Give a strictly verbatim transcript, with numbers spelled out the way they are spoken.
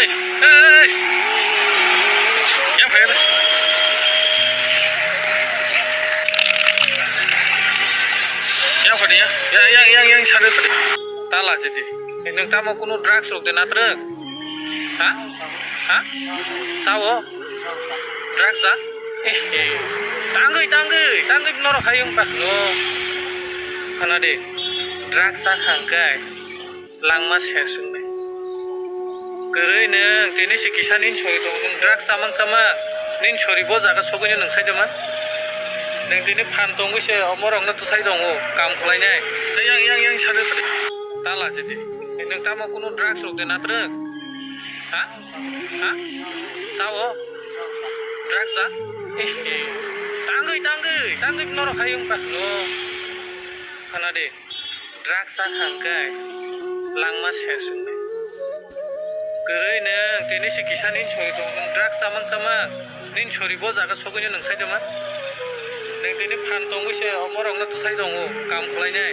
Hey! Yang phai da. Yang phai da, yang, yang, yang, yang, yang, sari phai da. Tala sidi. Nung tamo kunu drugs rok de natrung? Ha? Ha? Sao? Drugs da? Eh, eh. Tangwi, tangwi, tangwi norok hayung ka. No. Khana de. Drugs sa khang kai. Langma ser swngnai. Kwrwi nwng tini se kisa nini sori tongo, nwng drugs chamang chamang nini sori bo jaga sogwino nwng sai tongma? Nwng tini phan tongwi se omorokno twsai tongo, kam khlainai. Yang, yang, yang, sari, sari. Tala sidi. Nwng tamo kunu drugs rok de natrung? Ha? Ha? Sao? Drugs da? Eh, eh. Tangwi, tangwi, tangwi norok hayung ka. No. Khana de. Drugs sa khang kai langma ser swngnai. Kwrwi nwng tini se kisa nini sori tongo, nwng drugs chamang chamang nini sori bo jaga sogwino nwng sai tongma? Nwng tini phan tongwi se omorokno twsai tongo, kam khlainai.